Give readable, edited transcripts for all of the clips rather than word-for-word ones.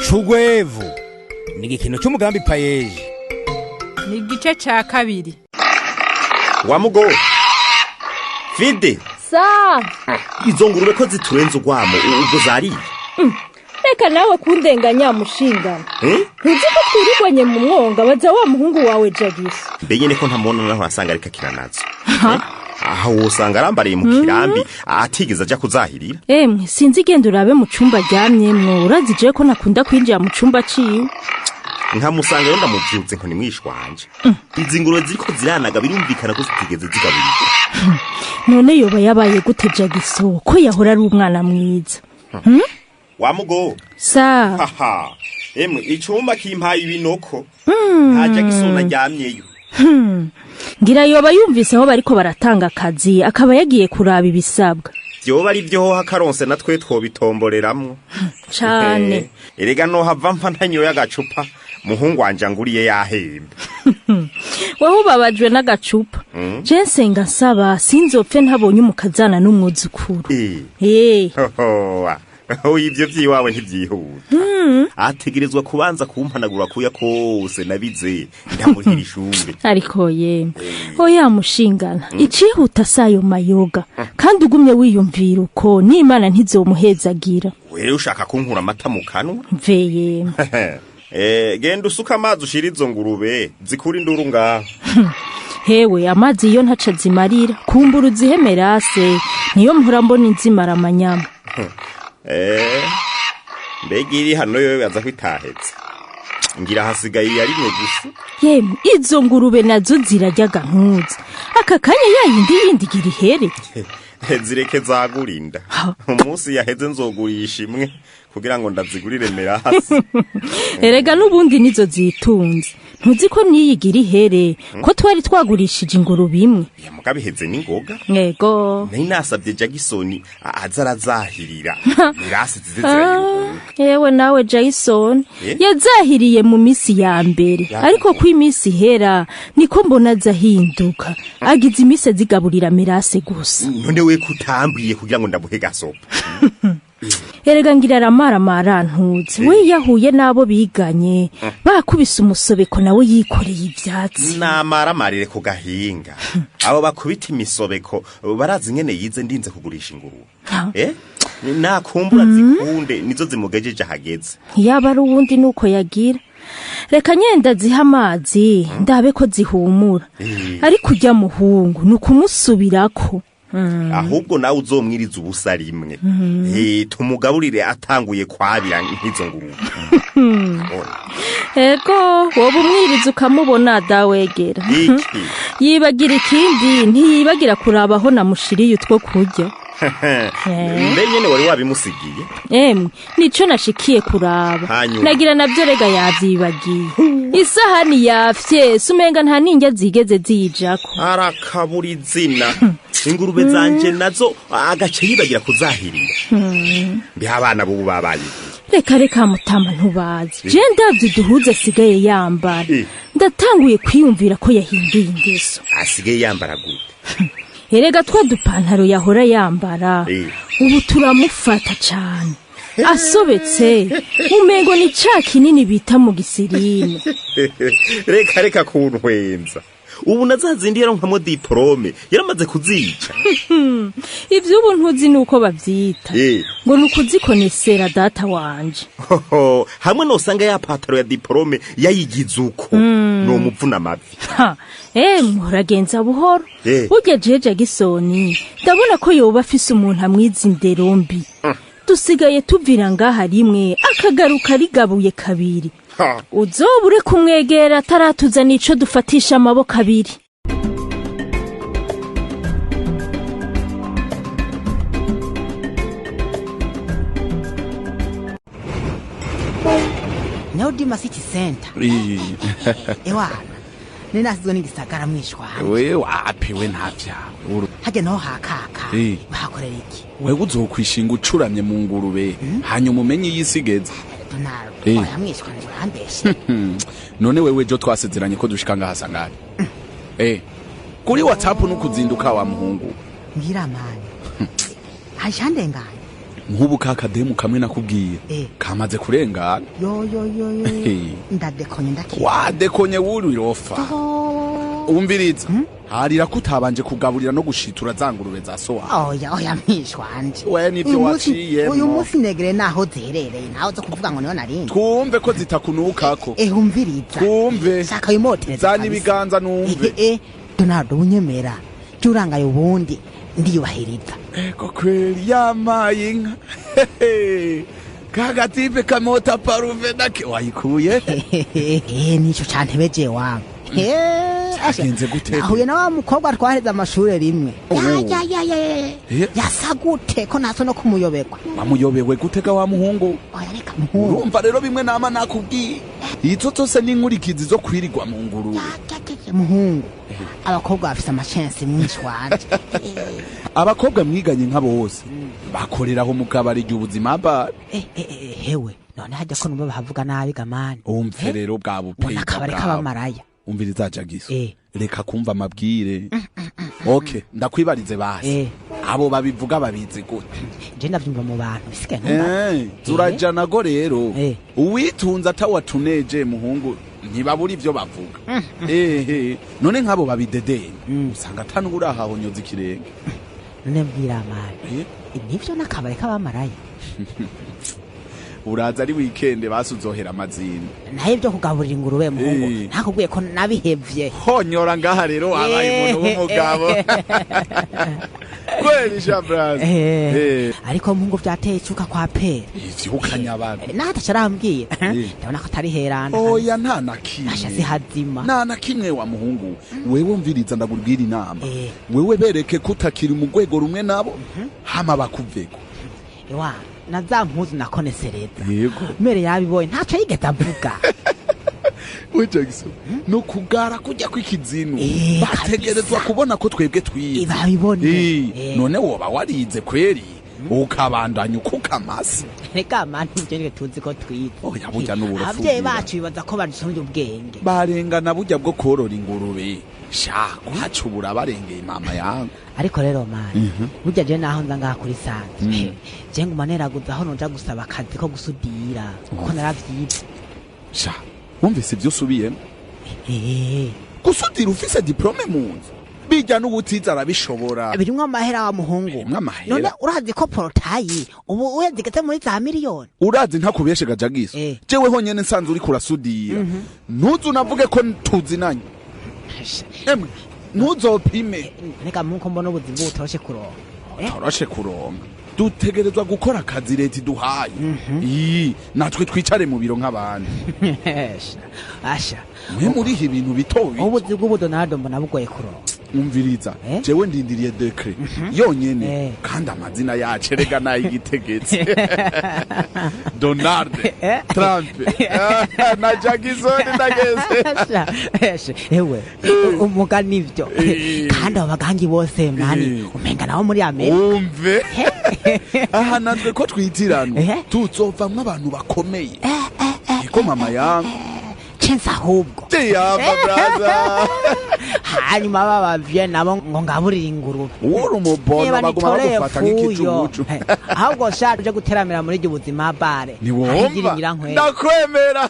Cugwevu ni igikino cy'umugambi payeje. Ni igice cya kabiri. Wa mugo fide. Sa. Izo ngurube ko ziturenze urwamo, ubwo zariye? Reka nawe kundenganya, mushingana. Eh? Ntuzi ko twirirwanye mu mwonga baza wa muhungu wawe Jagisi? Mbe nyene ko ntamubona, naho asanga ariko akina nazo? Eh? Aho wosanga arambariye mu kirambi atigeze aja kuzahirira. Emwe, sinzi, genda urabe mu cumba aryamyemwo. Urazi jewe ko ntakunda kwinjira mu cumba ciwe. Nkamusanga rero ndamuvyutse ngo nimwishwanje. Izi ngurube ziriko ziranaga, birumvikana ko zitigeze zigaburirwa. None yoba yabaye gute Jagiso, ko yahora ari umwana mwiza? Wa mugo. Sa. Haha, emwe, icumba kimpaye ibinoko, nta Jackson aryamyeyo. Ngira yoba yumvise aho bariko baratanga akazi, akaba yagiye kuraba ibisabwa. Vyoba ari vyo, hakaronse natwe twobitomboleramwo. Cane. Erega nohava mpa ntanyoye agacupa muhungu wanje anguriye yahembe. Wowe ubabajwe n'agacupa. Je nsenga nsaba sinzopfe ntabonye umukazana n'umwuzukuru. Eh. Eh. Hoho, ivyo vyiwawe ntivyihuta, ategerezwa kubanza kumpanagura kuya kose nabize ndamurihira ishure. Ariko yemwe, oya mushingana, icihuta sayo mayoga, kandi ugumye wiyumvira uko n'Imana ntizomuhezagira. Wewe ushaka kunkura amata mu kanwa. Mve yemwe. Eh, genda usuka amazi ushira izo ngurube zikura induru ngaho. Hewe, amazi iyo ntaca zimarira, kumbura uzihemerase, niyo mpora mbona inzimara amanyama. Eh, mbega iri hano yowe aza kwitahetse, ngira hasigaye iya rimwe gusa. Yemwe, izo ngurube nazo ziraryaga nkuzi aka kanya yayindi yindi igira ihere. Zireke zagurinda, umunsi yaheze nzogurisha imwe kugira ngo ndazigurire merasi. Erega n'ubundi nizo zitunze, ntuzi ko niyi igira ihere, ko twari twagurishije ingurube imwe? Ya mugabo iheze n'ingoga. Yego. Nari nasabye Jackson aza arazahirira merasi zize zirayiruhuka. Yewe nawe Jason. Eh? Yazahiriye mu misi ya mbere. Ariko ko iminsi ihera niko mbona azahinduka, agize iminsi azigaburira mirase gusa. None we kutambwiye kugira ngo ndamuhe gasopo? Erega ngira aramaramara, ntuzi we yahuye n'abo biganye bakubise umusobeko, nawe yikoreye ivyatsi. Namaramarire ku gahinga, abo bakubita imisobeko barazi ingene yize ndinze kugurisha ingurube. Eh, nakumbura zikunde nizo zimugejeje ahageze. Yaba ari uwundi nuko yagira. Reka nyenda ziha amazi ndabe ko zihumura. Ariko ujya muhungu ni ukumusubirako. Ahubwo nawe uzomwiriza ubusa rimwe. Eh, tumugaburire atanguye kwabira nk'izo ngurube. Abona. Ego, woba umwiriza ukamubona dawegera. Iki? Yibagira ikindi, ntiyibagira kuraba aho namushiriye utwo kurya. Mbe nyene wari wabimusigiye? Emwe, nico nashikiye kuraba. Hanyuma? Nagira navyo rega yavyibagiye, isahani yafye, umenga nta n'indya zigeze ziyijako. Arakabura izina, ingurube zanje nazo agace yibagira kuzahirira. Mbe abana bubu babaye iki? Reka reka mutama, ntubazi, je ndavye uduhuza asigaye yambara, ndatanguye kwiyumvira ko yahinduye ingeso. Asigaye yambara gute? Erega twa dupantaro yahora yambara ubu turamufata cane, asobetse umengo ni ca kinini bita mu gisirine. Reka reka kuntwenza, ubu na za zindi yaronkamo diplôme yaramaze kuzica. Ivy'ubu ntuzi nuko bavyita, ngo ni ukuzikonesera data wanje. Hoho, hamwe nosanga ya pataro ya diplôme yayigize uko, nomuvuna amavi. Ha, emwe, uragenza buhoro. Burya jeje Jagisoni ndabona ko yoba afise umuntu amwiza indero mbi. Dusigaye tuvira ngaha rimwe akagaruka rigabuye kabiri. Uzobure kumwegera ataratuzana ico dufatisha amaboko abiri. Neodima City Center. Ewana, ninasizwe n'igisagara mwishwana. We wapi, we nta vyawe. Hajya naho hakaka. Bahakorera iki? Wewe uzokwishinga ucuramye mu ngurube, hanyuma umenye iyo isi igeze. Donald. Oya mwishwana, urambeshe. None wewe ejo twasezeranye ko dushika ngaha sangahe? Eh, kuri WhatsApp nukuzinduka wa muhungu. Mbwira mani, hashandenganye. Nk'ubu ka kademu kamwe nakubwiye Eh. kamaze kurengana. Yo yo yo yo. Eh. Ndadekonye ndakira. Wadekonye wuri irofa. Oh. Umviriza, harira ko utabanje kugaburira no gushitura za ngurube za so wawe. Oya oya mwishwanje. We, nivyo Uyu munsi- waciyemwo. Uyu munsi negere naho ziherereye naho zo kuvuga ngo niho narindi. Twumve ko zitakunukako. Eh, umviriza. Twumve. Shaka wimotereza. Zana kabisa. ibiganza numve. Eh, eh, Donald unyemera. Cyurangaye ubundi ndiyubahiriza. Ego kweli, yamaye inka. Kagatipe kamota paruve nake wayikuye. Eh, nico cantebeje wangu. Eh, asha, Vyagenze gute? Nahuye na wa mukobwa twahereza amashure rimwe. Oh. Ya ya ya ya. ya. Eh. Yasa gute ko naso no kumuyoberwa. Wamuyobewe gutega wa muhungu? Oya reka muhungu. Urumva rero bimwe nama nakubwiye, izo zose ni inkurikizi zo kwirirwa mu ngurube. Ya, ya, ya, ya, muhungu. Abakobwa bafise amashensi mwinshi wanje. Abakobwa mwiganye nka bose bakoreraho mu kabari ry'ubuzima bar. Eh, eh, eh, hewe. None hajya ko numva bahavuga nabi gamani. Umve rero bwa Ngo bupeta nakabari bwawe. k'abamaraya. Umviriza Jagiso, Eh. reka kumva amabwire. Okay, ndakwibarize basi, Eh. abo babivuga babizi gute? Je ndavyumva mu bantu bisigaye numva. Eh, turajanago rero. Eh. Uwitunze atawatuneje muhungu ntibabura ivyo bavuga. Ehe, none nk'abo babidedeni usanga atanubura ahahonyoza ikirenge. None mbwira mani. Eh, Nivyo nakabari k'abamaraya. uraza ari weekend basi uzohera amazina. Naho ibyo kugaburira ingurube muhungu Eh. nakubwiye ko nabihevye. Honyora ngaha rero wabaye umuntu w'umugabo kweli shabras. Eh. Eh, Ariko muhungu vyateye icuka kwa pera. ivyukanya Naho atacarambwira Eh. ndabona ko atari heranda. Oya, nta na kimwe. Asha zihazima. Nta na kimwe wa muhungu wewe. Umviriza, ndakubwira inama. Eh. Wewe bereke ko utakiri mu rwego rumwe nabo, hama bakuveko. Ewa na za mpuzu nakonesereza. Yego. Mere yabibonye ntaco yigeze avuga. We Jackson, no kugara kujya kw'ikizinu. Eh, Bategerezwa kabisa. kubona ko twebwe twize. Babibone. Eh, Eh. none woba warize kweri ukabandanya ukukamasi? Reka mani ivyo nitwe tuzi ko twize. Oya, burya n'uburofu Abavyeyi bwira. bacu bibaza ko badusumbya ubwenge. Barengana burya bwo korora ingurube sha kwacu barengeye mama yangu. Ariko rero mani burya je naho nza ngaha kuri sanze je nguma neraguza aho noja gusaba akazi ko gusudira kuko naravyize. Sha, wumvise ibyo usubiyemo? Eh. Gusudira ufise diplome mu nzu, bijya n'ubutiza arabishobora. Birimwo amahera wa muhungu. Birimwo amahera. None urazi ko porotayi ubu uyazigeze muri za miliyoni? Urazi ntakubeshe gajagiso, Eh. jewe honyene nsanze uriko urasudira, ntuzu navuge ko tuzinanye. Emwe, ntuzopime. Reka muko mbona ubuzima butoroshe kuronka. Eh? Toroshe kuronka, dutegerezwa gukora akazi leta iduhaye. Ii, natwe twicare mu biro nk'abandi. Asha. Mwe muriha ibintu bito bito. Ubuzi bw'ubu Donaldo mbona bugoye kuronka. Umviriza, Eh? jewe ndindiriye décret yonyene. Eh. Kandi amazina yacu erega nayigitegetse, Donald Trump na Jackson ndageze. Asha, asha, ewe umugani ivyo. Eh. Kandi abo bagangi bose mani Eh. umenga nabo muri Amerika. Umve aha, natwe ko twitiranwa Eh? tuzovamwo abantu bakomeye. Iko mama yangu. Cense ahubwo. Tiyava braza. Hanyuma babavye nabo ngo ngaburire ingurube. Uri umubono, Niba baguma nitoreye bagufata fuyo. nk'ikijuju. Eh, ahubwo sha uje guteramira muri iryo buzima bare. Ntiwumva, Nyirankwere. ndakwemera.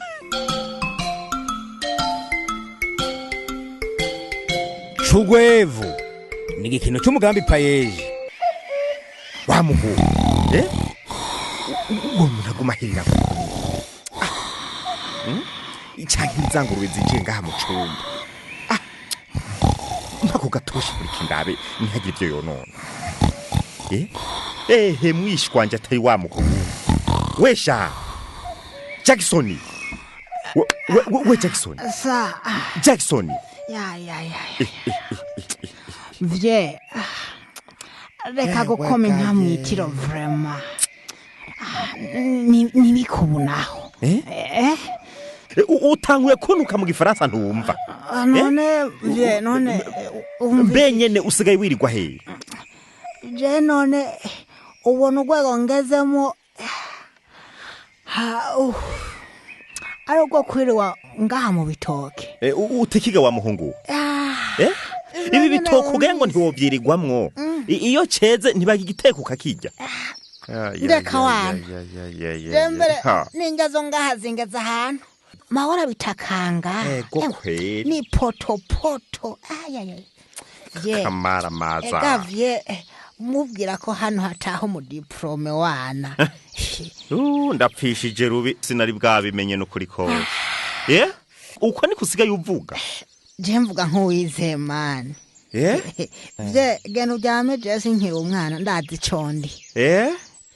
Cugwevu ni igikino cy'umugambi payeje. Wa muhungu, eh, uwo muntu aguma ahirira canke za ngurube zinjiye ngaha mu cumba. Ah, mpako gatoshe kuri kindabe ntihagire ibyo yonona. Eh, ehe, mwishwanje atari wa muhungu wesha Jackson, we, we, we Jackson. Sa Jackson. Ya ya ya ya. Vye reka gukoma inka mwitiro vraiment. Ah, nibikubunaho. Eh? Eh? Utanguye kunuka mu gifaransa ntumva. Ah, none vye none umva. Mbe nyene usigaye wirirwa hehe? Je none ubona urwego ngezemo ha, ari urwo kwiriwa ngaha mu bitoke? Eh, utekiga wa muhungu, eh, ibi bitoke ugira ngo ntiwovyirirwamwo. Iyo ceze ntibagigiteka ukakirya. Ndeka wana. Jembere ninja zo ngaha zingeza ahantu mahora bitakanga. Ego kweri. Ni potopoto. Ayayay. Ye. Kamara maza. Egavye mubwira ko hano hataho mu diplome wana. Ndapfishije rubi sinari bwabimenye nukuri ko. Uko ni kusigaye uvuga? Je mvuga nkuwize man. Vye genda uryame je sinkiri umwana ndazi ico ndi.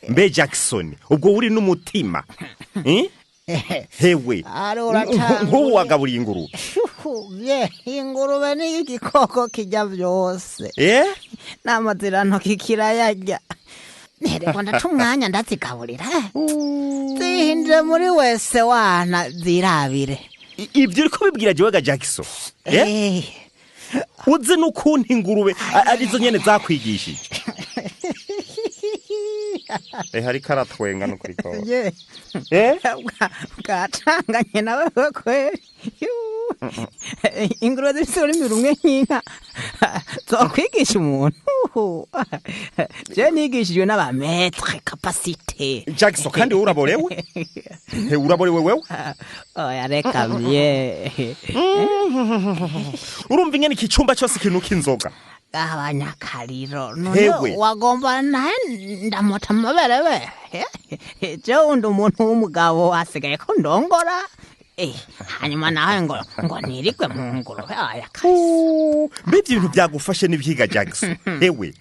Mbe Jackson ubwo uri n'umutima. Hewe. Nk'ubu wagaburiye ingurube. Vye ingurube ni igikoko kijya vyose. N'amazirantoki kirayarya. Nereko ndaca umwanya ndazigaburira. Zihindire muri wese wana zirabire. Ibyo uriko bibwira jewe ga Jackson. Uzi n'ukuntu ingurube arizo nyene zakwigishije. Hariko aratwenga n'ukuri ko. Bwatanganye nawe kweri. Ingurube zifise ururimi rumwe nk'inka zokwigisha umuntu. Je nigishijwe n'abametre capacité. Jackson kandi wowe uraborewe? Uraborewe wewe? Oya reka vye. Urumva ingene iki cumba cyose kinuka inzoga. Abanyakariro none wagomba naye ndamota amaberebe. Je wundi umuntu w'umugabo asigaye ko ndongora. Hanyuma nawe ngo nirigwe mu ngurube. Aya kabisa. Mbe ibintu byagufashe n'ibyiga Jackson. Hewe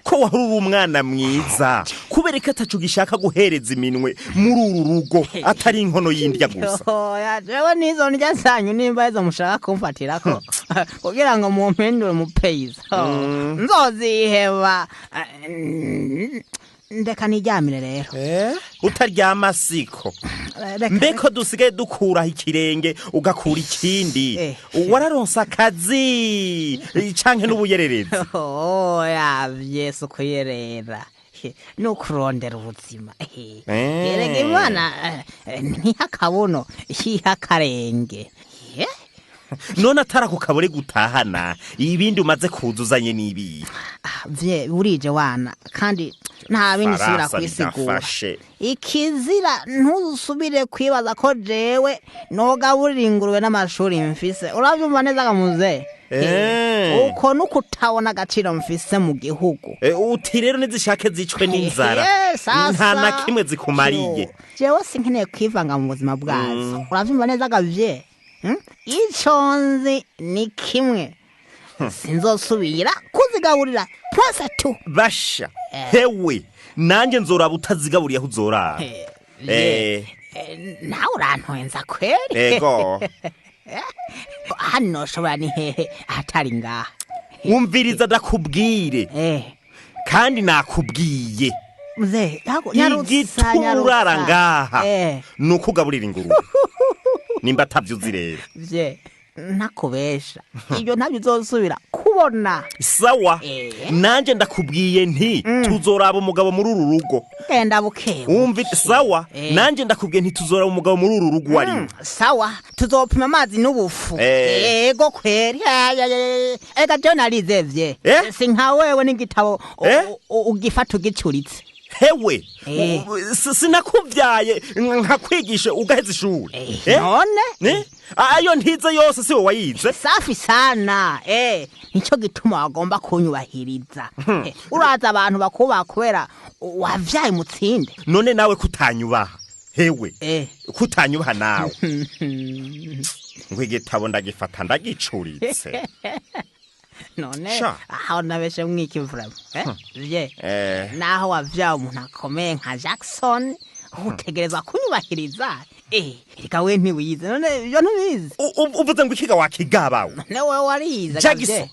ko wari uri umwana mwiza kubereka atacu gishaka guhereza iminwe muri uru rugo atari inkono y'indya gusa. Oya jewe nizo ndya zanyu nimba izo mushaka kumfatirako kugira ngo mumpindure umupeyiza. Nzoziheba. Ndeka niryamire rero. Utaryama siko. Mbeko dusigaye dukuraho ikirenge ugakura ikindi. Wararonsa akazi canke n'ubuyererezi. Oya Yesu kuyerera. Nukurondera ubuzima. Erega Imana ntihakabuno hihakarenge. None atara ku kabore gutahana ibindi umaze kuzuzanye nibi. Vye burije wana kandi nta bindi subira kwisigura. Ikizira ntuzusubire kwibaza ko jewe nogaburira ingurube n'amashuri mfise. Uravyumva neza kamuze? Uko nukutabona agaciro mfise mu gihugu. Uti rero nizishake zicwe n'inzara. Nta na kimwe zikumariye. Jewe sinkeneye kwivanga mu buzima bwazo. Uravyumva neza gavye? Ico nzi ni kimwe. Sinzosubira kuzigaburira plus tu. Basha. Hewe nanje nzoraba utazigaburiye aho uzorara. Nawe urantwenza kweri. Ego. Hano shobora ni hehe atari ngaha. Umviriza ndakubwire. Kandi nakubwiye. Mzee, igituma urara ngaha nukugaburira ingurube. Nimba atavyuzi rero. Vye nakubesha. Ibyo ntabyo uzosubira kubona. Sawa. Nanje ndakubwiye nti tuzoraba umugabo muri uru rugo. Genda bukewe. Umvi sawa. Nanje ndakubwiye nti tuzoraba umugabo muri uru rugo wari. Sawa. Tuzopima amazi n'ubufu. Ego kweri. Ega je narizevye. Si nka wewe n'igitabo ugifata ugicuritse. Hewe sinakuvyaye nkakwigisha ugaheza ishuri. None ayo ntize yose siwe wayize. Safi sana. Nico gituma wagomba kunyubahiriza. Uraza abantu bakubaha kubera wavyaye mutsinde. None nawe kutanyubaha. Hewe kutanyubaha nawe. Ngo igitabo ndagifata ndagicuritse. None aho nabeshe mwikivuramo. Vye naho wavyaye umuntu akomeye nka Jackson utegerezwa kunyubahiriza. Reka we ntiwize. None ibyo ntubizi. Uvuze ngo ikiga wakigabawe. None wewe warize. Jackson.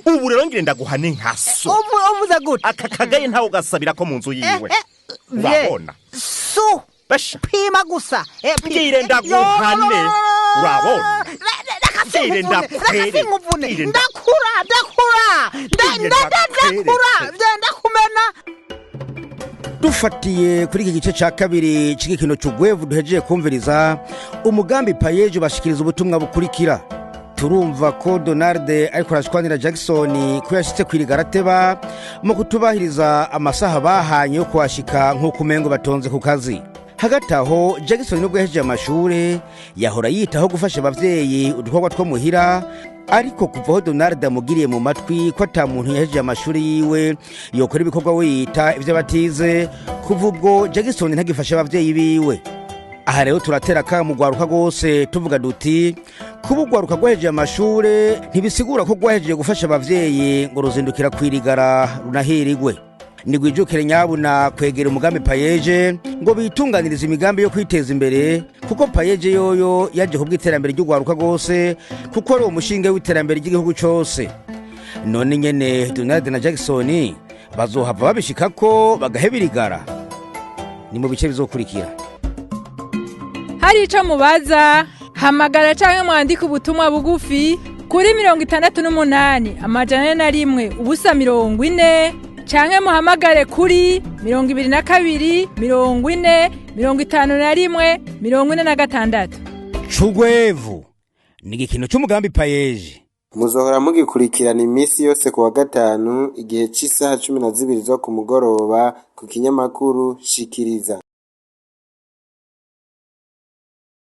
Ubu rero ngire ndaguhane nka so. Uvuze gute? Aka kagaye ntawe ugasabira ko mu nzu yiwe. Urabona. Su. Basha. Pima gusa. Ngire ndaguhane. Urabona. Ndakura ndakura ndakura ndakumena. Dufatiye kuri iki gice ca kabiri c'igikino c'ugwevu duhejeje kumviriza, umugambi payeje bashikiriza ubutumwa bukurikira. Turumva ko Donald ariko arashwanira Jackson ko yashitse kwirigara mu kutubahiriza amasaha bahanye yo kuhashika nk'uko umengo batonze ku kazi. Hagati aho Jackson nubwo yahejeje amashure yahora yitaho gufasha abavyeyi udukorwa two muhira, ariko kuva aho Donald amugiriye mu matwi ko ata muntu yahejeje amashuri yiwe yokora ibikorwa we yita ivyo batize, kuva ubwo Jackson ntagifasha abavyeyi biwe. Aha rero turatera akamo ugwaruka rwose, tuvuga duti kuba ugwaruka rwahejeje amashure ntibisigura ko rwahejeje gufasha abavyeyi ngo ruzindukira kwirigara runahirigwe. Nigwijukire nyabuna kwegera umugambi PAEEJ ngo bitunganirize imigambi yo kwiteza imbere, kuko PAEEJ yoyo yaje kubw'iterambere ry'ugwaruka rwose, kuko ari umushinge w'iterambere ry'igihugu cose. None nyene Donald na Jackson bazohava babishikako bagahebirigara? Ni mu bice bizokurikira. Hari ico mubaza, hamagara canke mwandike ubutumwa bugufi kuri 68 401 0 40, canke muhamagare kuri 22 40 51 46. Cugwevu ni igikino cy'umugambi PAEEJ. Muzohora mugikurikirana iminsi yose ku wa gatanu igihe c'isaha 12 zo ku mugoroba ku kinyamakuru Shikiriza.